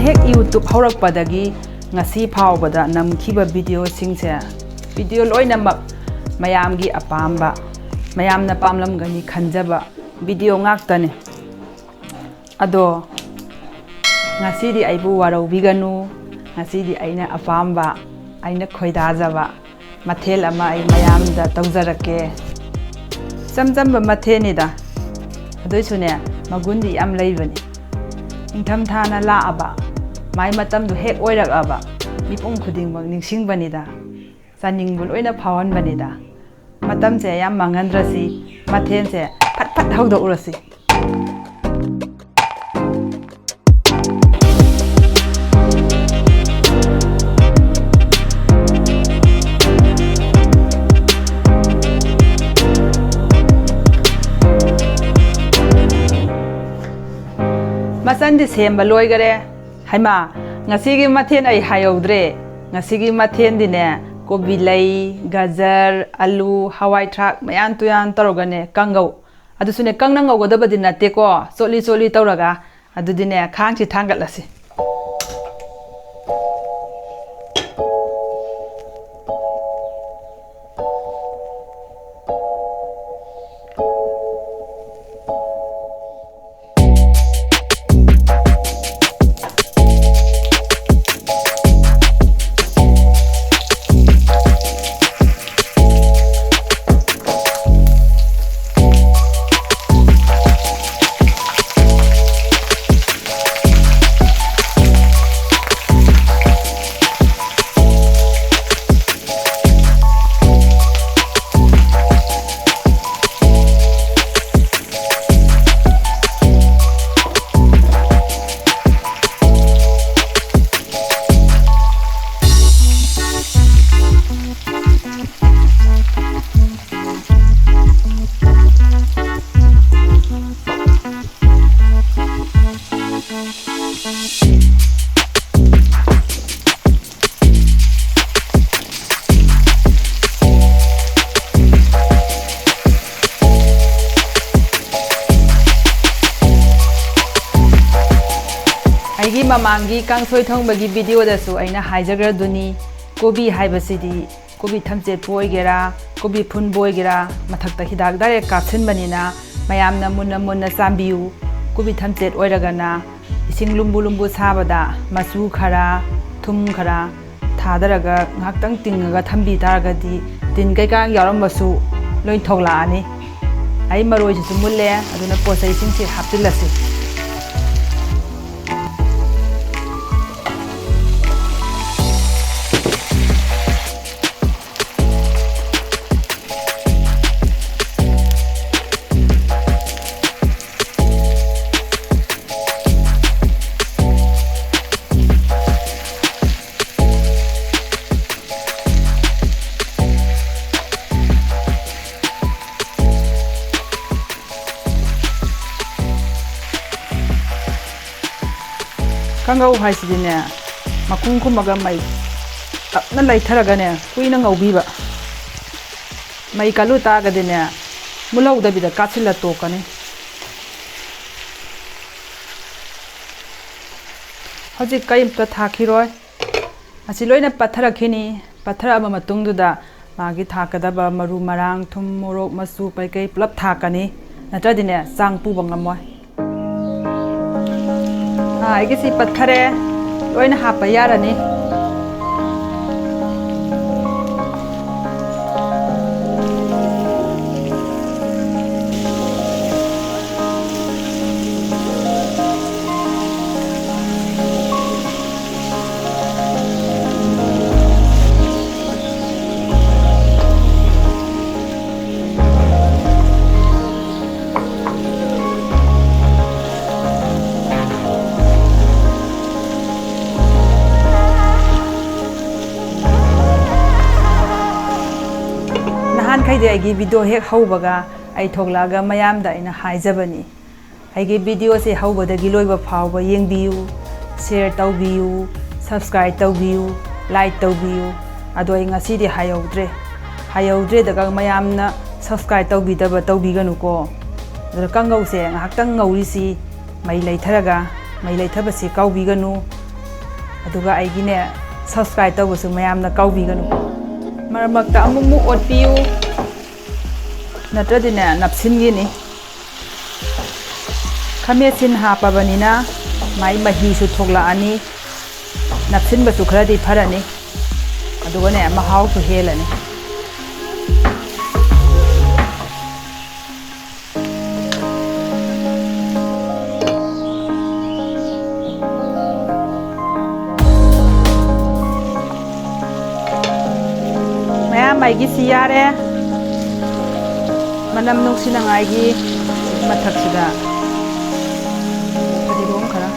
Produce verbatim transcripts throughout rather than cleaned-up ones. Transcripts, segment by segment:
ꯍꯦꯛ YouTube ꯍꯧꯔꯛꯄꯗꯒꯤ ꯉꯁꯤ ꯐꯥꯎꯕꯗ ꯅꯝꯈꯤꯕ ꯚꯤꯗꯤꯑꯣꯁꯤꯡꯁꯦ, ꯚꯤꯗꯤꯑꯣ ꯂꯣꯏꯅꯃꯛ ꯃꯌꯥꯝꯒꯤ ꯑꯄꯥꯝꯕ, ꯃꯌꯥꯝꯅ ꯄꯥꯝꯂꯝꯒꯅꯤ ꯈꯟꯖꯕ ꯚꯤꯗꯤꯑꯣ ꯉꯥꯛꯇꯅꯤ꯫ ꯑꯗꯣ ꯉꯁꯤꯗꯤ ꯑꯩꯕꯨ ꯋꯥꯔꯧꯕꯤꯒꯅꯨ, ꯉꯁꯤꯗꯤ ꯑꯩꯅ ꯑꯄꯥꯝꯕ, ꯑꯩꯅ ꯈꯣꯏꯗꯥꯖꯕ ꯃꯊꯦꯜ ꯑꯃ ꯑꯩ ꯃꯌꯥꯝꯗ ꯇꯧꯖꯔꯛꯀꯦ꯫ ꯏꯆꯝ ꯆꯝꯕ ꯃꯊꯦꯜꯅꯤꯗ, ꯑꯗꯨꯏꯁꯨꯅꯦ, ꯃꯒꯨꯟꯗꯤ ꯌꯥꯝ ꯂꯩꯕꯅꯤ꯫ ꯅꯤꯡꯊꯝꯊꯥꯅ ꯂꯥꯛꯑꯕ, ꯃꯥꯏ ꯃꯇꯝꯗꯣ ꯍꯦꯛ ꯑꯣꯏꯔꯛꯑꯕ, ꯃꯤꯄꯨꯝ ꯈꯨꯗꯤꯡꯃꯛ ꯅꯤꯡꯁꯤꯡꯕꯅꯤꯗ, ꯆꯥꯅꯤꯡꯕ ꯂꯣꯏꯅ ꯐꯥꯎꯍꯟꯕꯅꯤꯗ꯫ ꯃꯇꯝꯁꯦ ꯌꯥꯝ ꯃꯥꯡꯍꯟꯗ꯭ꯔꯁꯤ, ꯃꯊꯦꯜꯁꯦ ꯐꯠ ꯐꯠ ꯍꯧꯗꯣꯛꯎꯔꯁꯤ꯫ ꯃꯆꯟꯗꯤ ꯁꯦꯝꯕ ꯂꯣꯏꯈꯔꯦ꯫ ꯍꯩꯃꯥ, ꯉꯁꯤꯒꯤ ꯃꯊꯦꯜ ꯑꯩ ꯍꯥꯏꯍꯧꯗ꯭ꯔꯦ꯫ ꯉꯁꯤꯒꯤ ꯃꯊꯦꯜꯗꯤꯅꯦ, ꯀꯣꯕꯤ ꯂꯩ, ꯒꯖꯔ, ꯑꯂꯨ, ꯍꯋꯥꯏ ꯊ꯭ꯔꯥꯛ ꯃꯌꯥꯟ ꯇꯨꯌꯥꯟ ꯇꯧꯔꯒꯅꯦ, ꯀꯥꯡꯒꯧ꯫ ꯑꯗꯨꯁꯨꯅꯦ, ꯀꯪꯅ ꯉꯧꯒꯗꯕꯗꯤ ꯅꯠꯇꯦꯀꯣ, ꯆꯣꯠꯂꯤ ꯆꯣꯠꯂꯤ ꯇꯧꯔꯒ꯫ ꯑꯗꯨꯗꯤꯅꯦ, ꯈꯥꯡꯁꯤ ꯊꯥꯡꯒꯠꯂꯁꯤ꯫ ꯒꯤ ꯃꯃꯥꯡꯒꯤ ꯀꯥꯡꯁꯣꯏ ꯊꯣꯡꯕꯒꯤ videoꯗꯁꯨ ꯑꯩꯅ ꯍꯥꯏꯖꯈ꯭ꯔꯗꯨꯅꯤ, ꯀꯣꯕꯤ ꯍꯥꯏꯕꯁꯤꯗꯤ ꯀꯣꯕꯤ ꯊꯝꯆꯦꯠꯄꯨ ꯑꯣꯏꯒꯦꯔꯥ, ꯀꯣꯕꯤ ꯐꯨꯜꯕꯨ ꯑꯣꯏꯒꯦꯔꯥ, ꯃꯊꯛꯇ ꯍꯤꯗꯥꯛ direct ꯀꯥꯞꯁꯤꯟꯕꯅꯤꯅ ꯃꯌꯥꯝꯅ ꯃꯨꯟꯅ ꯃꯨꯟꯅ ꯆꯥꯝꯕꯤꯌꯨ꯫ ꯀꯣꯕꯤ ꯊꯝꯆꯦꯠ ꯑꯣꯏꯔꯒꯅ ꯏꯁꯤꯡ ꯂꯨꯝꯕꯨ ꯂꯨꯝꯕꯨ ꯁꯥꯕꯗ ꯃꯆꯨ ꯈꯔ, ꯊꯨꯝ ꯈꯔ ꯊꯥꯗꯔꯒ ꯉꯥꯏꯍꯥꯛꯇꯪ ꯇꯤꯡꯉꯒ ꯊꯝꯕꯤ ꯇꯥꯔꯒꯗꯤ ꯇꯤꯟ ꯀꯩꯀꯥ ꯌꯥꯎꯔꯝꯕꯁꯨ ꯂꯣꯏ ꯊꯣꯛꯂꯛꯑꯅꯤ꯫ ꯑꯩ ꯃꯔꯣꯏꯁꯤꯁꯨ ꯃꯨꯜꯂꯦ, ꯑꯗꯨꯅ ꯄꯣꯠ ꯆꯩꯁꯤꯡꯁꯤ ꯍꯥꯞꯆꯤꯜꯂꯁꯤ꯫ ꯀꯥꯡꯉꯧ ꯍꯥꯏꯁꯤꯗꯤꯅꯦ, ꯃꯈꯨꯝ ꯈꯨꯝꯃꯒ ꯃꯩ ꯇꯞꯅ ꯂꯩꯊꯔꯒꯅꯦ, ꯀꯨꯏꯅ ꯉꯧꯕꯤꯕ꯫ ꯃꯩ ꯀꯜꯂꯨ ꯇꯥꯔꯒꯗꯤꯅꯦ, ꯃꯨꯜꯍꯧꯗꯕꯤꯗ ꯀꯥꯁꯤꯜꯂ ꯇꯣꯛꯀꯅꯤ꯫ ꯍꯧꯖꯤꯛ ꯀꯔꯤꯝꯇ ꯊꯥꯛꯈꯤꯔꯣꯏ꯫ ꯑꯁꯤ ꯂꯣꯏꯅ ꯄꯠꯊꯔꯛꯈꯤꯅꯤ꯫ ꯄꯠꯊꯔꯛꯑꯕ ꯃꯇꯨꯡꯗꯨꯗ ꯃꯥꯒꯤ ꯊꯥꯛꯀꯗꯕ ꯃꯔꯨ ꯃꯔꯥꯡ, ꯊꯨꯝ, ꯃꯣꯔꯣꯛ, ꯃꯆꯨ ꯀꯩꯀꯩ ꯄꯨꯂꯞ ꯊꯥꯛꯀꯅꯤ꯫ ꯅꯠꯇ꯭ꯔꯗꯤꯅꯦ, ꯆꯥꯡ ꯄꯨꯕ ꯉꯝꯃꯣꯏ꯫ ꯑꯥ, ꯑꯩꯒꯤꯁꯤ ꯄꯠꯊꯔꯦ꯫ ꯂꯣꯏꯅ ꯍꯥꯞꯄ ꯌꯥꯔꯅꯤ꯫ ꯅꯍꯥꯟꯈꯩꯗꯤ ꯑꯩꯒꯤ video ꯍꯦꯛ ꯍꯧꯕꯒ ꯑꯩ ꯊꯣꯛꯂꯛꯑꯒ ꯃꯌꯥꯝꯗ ꯑꯩꯅ ꯍꯥꯏꯖꯕꯅꯤ, ꯑꯩꯒꯤ videoꯁꯦ ꯍꯧꯕꯗꯒꯤ ꯂꯣꯏꯕ ꯐꯥꯎꯕ ꯌꯦꯡꯕꯤꯌꯨ, share ꯇꯧꯕꯤꯌꯨ, subscribe ꯇꯧꯕꯤꯌꯨ, like ꯇꯧꯕꯤꯌꯨ꯫ ꯑꯗꯣ ꯑꯩ ꯉꯁꯤꯗꯤ ꯍꯥꯏꯍꯧꯗ꯭ꯔꯦ꯫ ꯍꯥꯏꯍꯧꯗ꯭ꯔꯦꯗꯒ ꯃꯌꯥꯝꯅ subscribe ꯇꯧꯕꯤꯗꯕ ꯇꯧꯕꯤꯒꯅꯨꯀꯣ꯫ ꯑꯗꯨꯅ ꯀꯥꯡꯉꯧꯁꯦ ꯉꯥꯏꯍꯥꯛꯇꯪ ꯉꯧꯔꯤꯁꯤ ꯃꯩ ꯂꯩꯊꯔꯒ꯫ ꯃꯩ ꯂꯩꯊꯕꯁꯤ ꯀꯥꯎꯕꯤꯒꯅꯨ꯫ ꯑꯗꯨꯒ ꯑꯩꯒꯤꯅꯦ, subscribe ꯇꯧꯕꯁꯨ ꯃꯌꯥꯝꯅ ꯀꯥꯎꯕꯤꯒꯅꯨ꯫ ꯃꯔꯛ ꯃꯔꯛꯇ ꯑꯃꯨꯛ ꯑꯃꯨꯛ ꯑꯣꯠꯄꯤꯌꯨ, ꯅꯠꯇ꯭ꯔꯗꯤꯅꯦ ꯅꯞꯁꯤꯟꯈꯤꯅꯤ꯫ ꯈꯥꯃꯦꯟ ꯑꯁꯤꯟ ꯍꯥꯞꯄꯕꯅꯤꯅ ꯃꯥꯏ ꯃꯍꯤꯁꯨ ꯊꯣꯛꯂꯛꯑꯅꯤ, ꯅꯞꯁꯤꯟꯕꯁꯨ ꯈꯔꯗꯤ ꯐꯔꯅꯤ, ꯑꯗꯨꯒꯅꯦ ꯃꯍꯥꯎꯁꯨ ꯍꯦꯜꯂꯅꯤ꯫ ꯃꯌꯥꯝ, ꯑꯩꯒꯤꯁꯤ ꯌꯥꯔꯦ꯫ ꯃꯅꯝ ꯅꯨꯡꯁꯤꯅꯉꯥꯏꯒꯤ ꯃꯊꯛꯁꯤꯗ ꯐꯗꯤꯒꯣꯝ ꯈꯔ꯫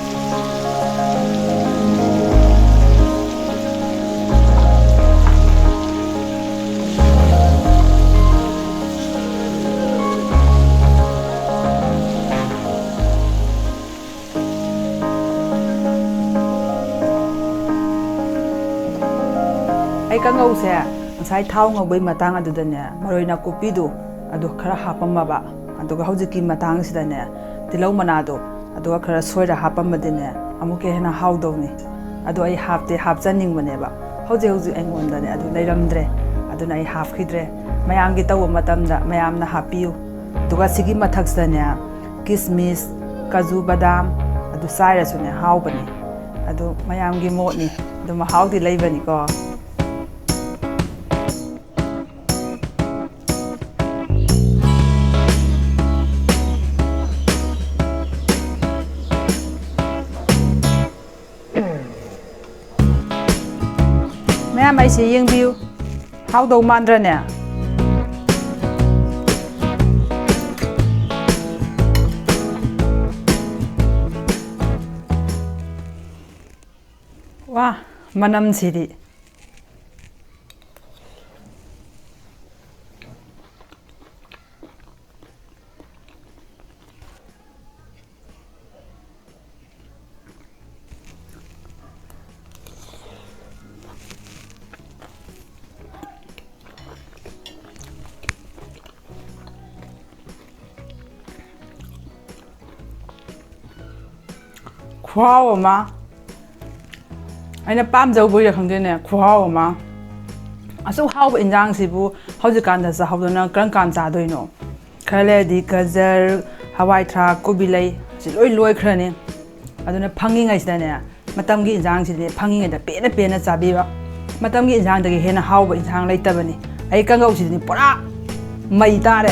ꯑꯩ ꯀꯥꯡꯉꯧꯁꯦ ꯉꯁꯥꯏ ꯊꯥꯎ ꯉꯧꯕꯩ ꯃꯇꯥꯡ ꯑꯗꯨꯗꯅꯦ, ꯃꯔꯣꯏ ꯅꯥꯀꯨꯞꯄꯤꯗꯨ ꯑꯗꯨ ꯈꯔ ꯍꯥꯞꯄꯝꯃꯕ, ꯑꯗꯨꯒ ꯍꯧꯖꯤꯛꯀꯤ ꯃꯇꯥꯡꯁꯤꯗꯅꯦ, ꯇꯤꯜꯍꯧ ꯃꯅꯥꯗꯣ ꯑꯗꯨꯒ ꯈꯔ ꯁꯣꯏꯔ ꯍꯥꯞꯄꯝꯃꯗꯤꯅꯦ, ꯑꯃꯨꯛꯀ ꯍꯦꯟꯅ ꯍꯥꯎꯗꯧꯅꯤ꯫ ꯑꯗꯣ ꯑꯩ ꯍꯥꯞꯇꯦ, ꯍꯥꯞꯆꯅꯤꯡꯕꯅꯦꯕ꯫ ꯍꯧꯖꯤꯛ ꯍꯧꯖꯤꯛ ꯑꯩꯉꯣꯟꯗꯅꯦ ꯑꯗꯨ ꯂꯩꯔꯝꯗ꯭ꯔꯦ, ꯑꯗꯨꯅ ꯑꯩ ꯍꯥꯞꯈꯤꯗ꯭ꯔꯦ꯫ ꯃꯌꯥꯝꯒꯤ ꯇꯧꯕ ꯃꯇꯝꯗ ꯃꯌꯥꯝꯅ ꯍꯥꯞꯄꯤꯌꯨ꯫ ꯑꯗꯨꯒ ꯁꯤꯒꯤ ꯃꯊꯛꯁꯤꯗꯅꯦ, ꯀꯤꯁꯃꯤꯁ, ꯀꯥꯖꯨ, ꯕꯗꯥꯝ ꯑꯗꯨ ꯆꯥꯏꯔꯁꯨꯅꯦ ꯍꯥꯎꯕꯅꯤ꯫ ꯑꯗꯨ ꯃꯌꯥꯝꯒꯤ ꯃꯣꯠꯅꯤ, ꯑꯗꯨ ꯃꯍꯥꯎꯗꯤ ꯂꯩꯕꯅꯤꯀꯣ꯫ ꯃꯌꯥꯝ, ꯑꯩꯁꯦ ꯌꯦꯡꯕꯤꯌꯨ, ꯍꯥꯎꯗꯧ ꯃꯥꯟꯗ꯭ꯔꯅꯦ? ꯋꯥ, ꯃꯅꯝꯁꯤꯗꯤ꯫ ꯈꯨꯍꯥꯎ ꯑꯃ꯫ ꯑꯩꯅ ꯄꯥꯝꯖꯧꯕꯩꯔ ꯈꯪꯗꯦꯅꯦ, ꯈꯨꯍꯥꯎ ꯑꯃ꯫ ꯑꯁꯨꯛ ꯍꯥꯎꯕ ꯏꯟꯖꯥꯡꯁꯤꯕꯨ ꯍꯧꯖꯤꯛꯀꯥꯟꯗ ꯆꯥꯍꯧꯗꯅ ꯀꯔꯝ ꯀꯥꯟ ꯆꯥꯗꯣꯏꯅꯣ? ꯈꯔ ꯂꯩꯔꯗꯤ ꯒꯖꯔ, ꯍꯋꯥꯏ ꯊ꯭ꯔꯥꯛ, ꯀꯣꯕꯤ ꯂꯩ, ꯑꯁꯤ ꯂꯣꯏ ꯂꯣꯏꯈ꯭ꯔꯅꯤ꯫ ꯑꯗꯨꯅ ꯐꯪꯉꯤꯉꯩꯁꯤꯗꯅꯦ, ꯃꯇꯝꯒꯤ ꯏꯟꯖꯥꯡꯁꯤꯗꯤ ꯐꯪꯉꯤꯉꯩꯗ ꯄꯦꯟꯅ ꯄꯦꯟꯅ ꯆꯥꯕꯤꯕ꯫ ꯃꯇꯝꯒꯤ ꯏꯟꯖꯥꯡꯗꯒꯤ ꯍꯦꯟꯅ ꯍꯥꯎꯕ ꯏꯟꯖꯥꯡ ꯂꯩꯇꯕꯅꯤ꯫ ꯑꯩ ꯀꯥꯡꯉꯧꯁꯤꯗꯤ ꯄꯨꯔꯥ ꯃꯩ ꯇꯥꯔꯦ꯫